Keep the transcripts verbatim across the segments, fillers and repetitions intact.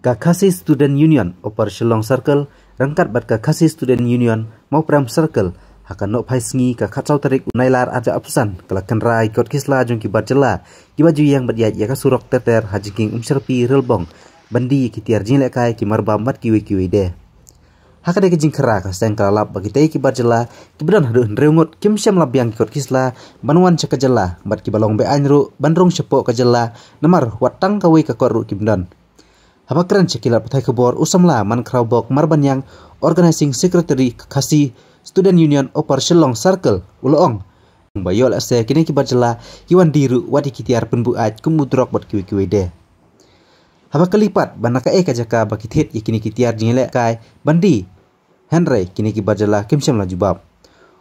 Ka Khasi Student Union Upper Shillong Circle ryngkat bad ka Khasi Student Union Mawprem Circle, ha ka nohphai sngi ka khatsaw tarik u Nailar arhajar arphew san, ka la kynra ïa ki kot ki sla jong ki bar jylla kiba ju ïeng bad ïaid ïa ka surok ter ter ha jingkieng Umshyrpi, Rilbong, ban die ïa ki tiar jingïalehkai, ki marbam bad kiwei kiwei de. Ha kane ka jingkynra ka seng ka la lap ba kitei ki bar jylla kiba don haduh hynriew ngut kim shym la biang ki kot ki sla ban wan sha ka jylla bad kiba long be-aiñ ruh ban rung shapoh ka jylla, namar wat tang kawei ka kot ruh kim don. Haba kren sha ki lad pathai khubor, u samla Mankhrawbok Marbaniang, Organizing Secretary ka Khasi Student Union Upper Shillong Circle, u la ong ba ïoh lehse kine ki bar jylla ki wan die ruh wat ïa ki tiar pynbuaid kum u drok bad kiwei kiwei de. Haba kylli pat ba na kaei ka jaka ba ki thied ïa kine ki tiar jingïalehkai ban die, hynrei kine ki bar jylla kim shym la jubab.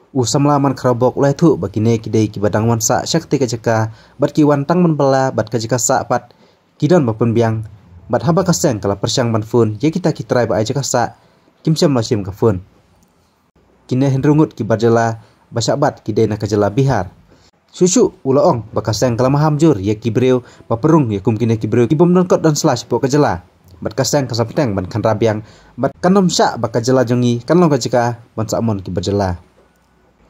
U samla Mankhrawbok u la ïathuh ba kine ki dei kiba dang wan sah sha katei ka jaka bad ki wan tang ban bylla bad ka jaka sah pat ki don ba pynbiang. Bad haba ka seng ka la pyrshang ban phone ïa kita ki trai ba ai jaka sah, kim shym la shim ka phone. Kine hynriew ngut ki bar jylla ba shah bat ki dei na ka jylla Bihar. Shuh shuh u la ong ba ka seng ka la maham jur ïa ki briew ba pynrung ïa kum kine ki briew ki bym don kot don sla shapoh ka jylla. Bad ka seng ka sa bteng ban kynra biang bad kan ym shah ba ka jylla jong ngi kan long ka jaka ban sah mon ki bar jylla.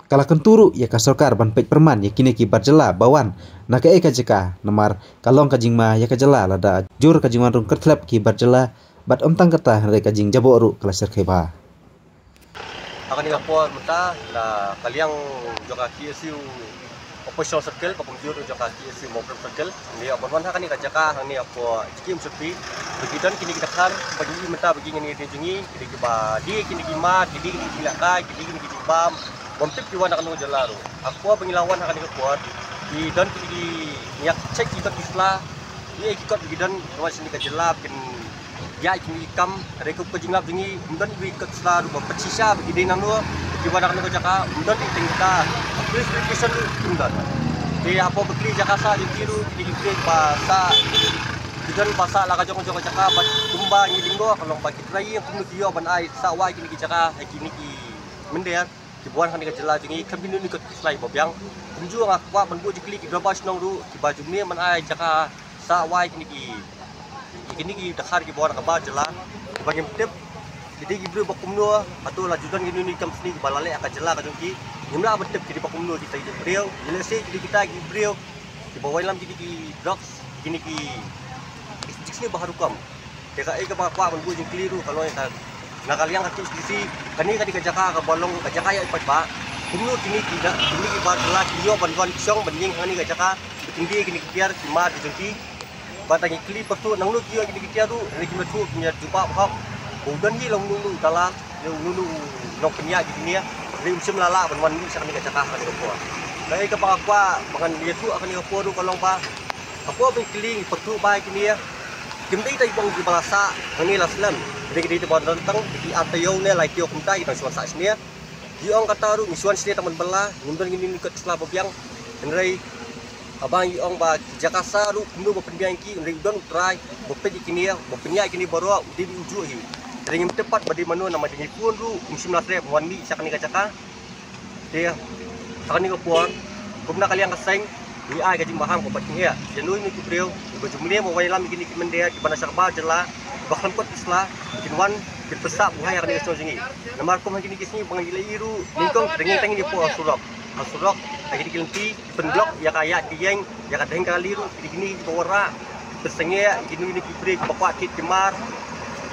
Ka la kyntu ruh ïa ka sorkar ban peit pyrman ïa kine ki bar jylla ba wan na kaei ka jaka, namar ka long ka jingma ïa ka jylla lada jur ka jingwan rung kyrthlep ki bar jylla. Bad ym tang kata, hynrei ka jingjaboh ruh ka la shyrkhei bha. Ha kane ka por mynta la ka liang jong ka K S U Upper Shillong Circle, ka pynjur jong ka K S U Mawprem Circle, ngi ïa ban wan ha kane ka jaka hangne hapoh Jingkieng Umshyrpi. Ba ki don kine ki dkhar ba ngi mynta ba ki ngin ïa die jong ngi, kine kiba die kine ki mar, ki die kine ki lehkai, ki die kine ki bam. Bym tip ki wan na kano ka jylla ruh. Ha ka por ba ngi la wan ha kane ka por, ki don kine ki, ngi ïa check ki kot ki sla, ki ei ki kot ba ki don, ki wan shane ka jylla, kin ïa ki kam, hynrei kum ka jinglap jong ngi, ym don iwei i kot sla ruh ba pynshisha ba ki dei nangno, ki wan na kano ka jaka, ym don i teng ka police verification ruh ym don. Te hapoh ba kylli jaka sah jong ki ruh, ki dei ki briew ba sah, ki don ba sah la ka jong jong ka jaka, bad kumba ngi lyngdoh ka long ba ki trai ïing kumno ki ïoh ban ai sah wai kine ki jaka ha kine ki mynder kiba wan ha kane ka jylla jong ngi, khlem kino kino ki kot ki sla ba biang. Kumjuh nga kwah ban buh jingkylli ki dorbar shnong ruh kiba ju mih ban ai jaka sah wai kine ki, ïa kine ki dkhar kiba wan ha ka bar jylla, kiba ngim tip ki dei ki briew ba kumno, hato la ju don kino kino ki kam sniew kiba la leh ha ka jylla ka jong ki. Ngim lah ban tip ki dei ba kumno kita ki briew, ïa lehse ki dei kita ki briew kiba wanlam kine ki drugs, kine ki, ki jingsniew ba ha rukom. Te kaei kaba kwah ban buh jingkylli ruh ka long ïa ka, na ka liang ka K H A D C, kane ka dei ka jaka kaba long ka jaka ïaid paidbah. Kumno kine ki da, kine ki bar jylla ki ïoh ban wan shong ban ïeng ha kane ka jaka, ba kin die kine ki tiar ki mar ki jong ki. Bad tang ngi kylli pyrthuh nangno ki ïoh kine ki tiar ruh, hynrei kim ïathuh, kim ïa jubab hok ba u don hi long uno uno u dalal, ne uno uno u nongpynïaid jong kine, hynrei um shym la lah ban wan mih sha kane ka jaka ha kane ka por. Kaei kaba kwah ba ngan ïathuh ha kane ka por ruh ka long ba, ha por ba ngi kylli ngi pyrthuh ba kine kim dei tang i bong kiba la sah hangne la slem, hynrei ki dei kiba don tang ki ar taïew ne lai taïew kumta ki dang shu wan sah shane. Ngi ong kata ruh ngi shu wan shane tang ban bylla, ngim don kino kino ki kot ki sla ba biang. Hynrei haba ngi ong ba ki jaka sah ruh kumno ba pynbiang ïa ki, hynrei u don u trai ba peit ïa kine, ba pynïaid ïa kine baroh, u dei u juh hi. Hynrei ngim tip pat ba dei mano, namar ba ngi phone ruh um shym la treh ban wan mih sha kane ka jaka. Te ha kane ka por, kum na ka liang ka seng, ngi ai ka jingbaham kaba tyngeh ïa uno uno ki briew kiba ju mane ban wanlam ïa kine ki mynder kiba na sha ka bar jylla, kiba khlem kot ki sla, kin wan kin pynsah buhai ha kane ka shnong jong ngi. Namar kum ha kine ki sngi ba ngi la ïohi ruh nyngkong, te ngi tang ngi hapoh surok, ha surok, ha kine ki lynti, pynblock ïa ka ïaid ka ïeng, ïa ka dheng ka kali ruh, kine kine kiba wanrah, pynsangeh ïa kino kino ki briew kiba kwah thied ki mar.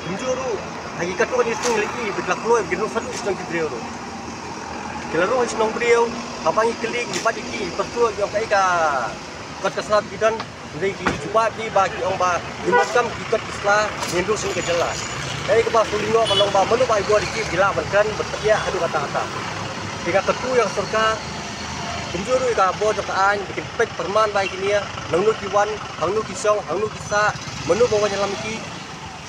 Kumjuh ruh ha ki katto katne sngi ngi la ïohi ba ki la kloi, ba ki rung saduh shnong ki briew ruh. Ki la rung ha shnong briew, haba ngi kylli ngi bat ïa ki, ngi pyrthuh ïa kaei ka kot ka sla ba ki don, hynrei ki jubab ïa ki ba ki ong ba ngim donkam ki kot ki sla, ngin rung sha kane ka jylla. Kaei kaba sngewlyngngoh ka long ba mano ba ai bor ïa ki, ki lah ban kren ban pynïaid haduh katta katta. Te nga kyntu ïa ka sorkar, kumjuh ruh ïa ka bor jong ka aiñ, ba kin peit pyrman bha ïa kine, nangno ki wan, hangno ki shong, hangno ki sah, mano ba wanlam ïa ki,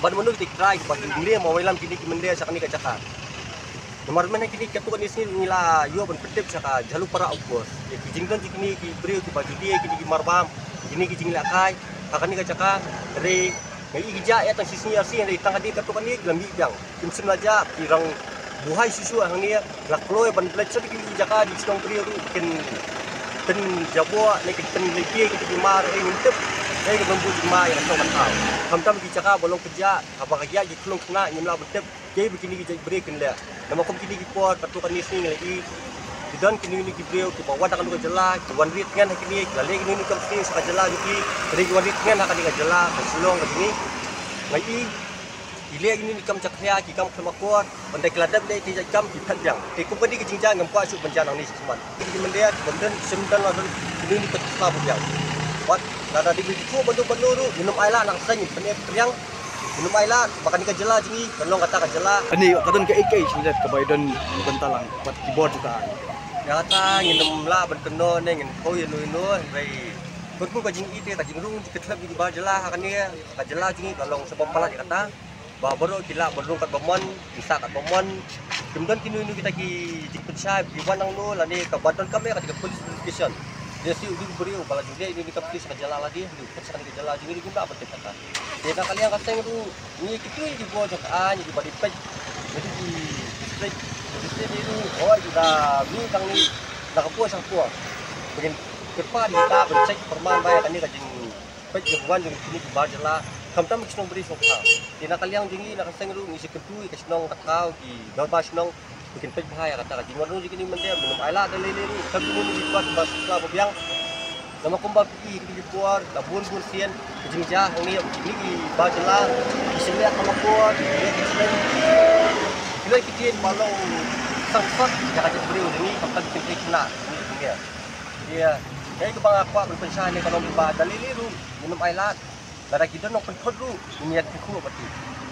bad mano kita ki trai kiba ju mane ban wanlam kine ki mynder sha kane ka jaka. Namar mynta kine katto katne sngi ngi la ïoh ban pyntip sha ka Jhalupara outpost ïa ki jingdon jong kine ki briew kiba ju die ïa kine ki marbam, kine ki jingïalehkai ha kane ka jaka. Hynrei nga ïohi ki jia ïa tang shi sngi ar sngi, hynrei tang ka dei katto katne ki la mih biang. Kim shym la jah, ki rang buhai shuh shuh hangne, la kloi ban leit sha kine ki jaka, ki shnong briew ruh kin pynjaboh ne kin pynleit ïa kine ki mar, eh, ngim tip. Kaei ka ban buh jingma ïa ka shnong ka thaw. Khamtam ki jaka ba long kynjah, haba ka ïaid ki khlong khynnah ngim lah ban tip kaei ba kine ki jait briew kin leh. Namar kum kine ki por katto katne sngi ngi la i, ki don kine kine ki briew kiba wan da kano ka jylla, ki wan rieh tngen ha kine, ki la leh kine kine ki kam sniew sha ka jylla jong ki, ki dei ki wan rieh tngen ha kane ka jylla ka Shillong ka jong ngi. Nga i ki leh kine kine ki kam jakhlia, ki kam khlem akor, ban da ki la dep leh ki jait kam ki phet biang. Te kum kane ka jingjia ngam kwah shuh ban jia nangne sha khmat. Ki mynder ki bym don, sim don la don kine kine ki kam sla ba biang. Wat lada dei ba ki khuh bad u bad u ruh, ngin ym ailad na ka seng, ngin pyneh pynriang. Ngin ym ailad ba kane ka jylla jong ngi kan long kata ka jylla. Ani ka don kaei kaei shisha kaba i don bynta lang bad ki bor jong ka aiñ. Ïa kata ngin ym lah ban kynnoh ne ngin khaw ïano ïano, hynrei kyrkhu ka jingïeit, ka jingrung jingkyrkhu jong ki bar jylla ha kane ka jylla jong ngi ka long sa bym palat ïa kata. Ba baroh ki lah ban rung katba mon, ki sah katba mon. Kim don kino kino kita ki jingpynshai, ki wan nangno lane kaba donkam ïa kata ka police investigation. Ïa shi u dei u briew ba la jingleh ïa kane ka police ka jylla lade, u pynshai ka jylla jong ngi, kim lah ban tip kata. Te na ka liang ka seng ruh ngi kyntu ïa ki bor jong ka aiñ, ïa ki ba dei peit, ïa ki district, district ïa ruh, hooid, ki da mih tang ne na ka por sha ka por. Ba ngin kyrpad ïa ki ban check pyrman ba ïa kane ka jing peit jingwan jong kine ki bar jylla, khamtam ki shnong bri shnong thaw. Te na ka liang jong ngi na ka seng ruh ngi sa kyntu ïa ka shnong ka thaw, ki dorbar shnong, ba kin peit bha ïa kata ka jingwan ruh jong kine ki mynder, ngin ym ailad da lei lei ruh, khamtam kine ki bar jylla ba biang. Namar kumba phi i kine ki por la bun bun sien ka jingjia hangne ïa kine ki bar jylla, ki seng leh ka la por, ki leh ki seng, ki leh ki tien ba long sangsot ïa ka jingbriew jong ngi, khamtam ki kynthei khynnah jong ngi. Ïa, kaei kaba nga kwah ban pynshai ne ka long ba da lei lei ruh ngin ym ailad. Lada ki don nongpynthut ruh ngin ïa kynkhooh bad ki.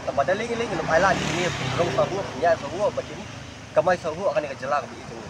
Tangba da lei lei ngin ym ailad, ngin ïa rung sawhun, ïa sawhun bad ki, kamai sawhun ha kane ka jylla kaba ïeit jong ngi.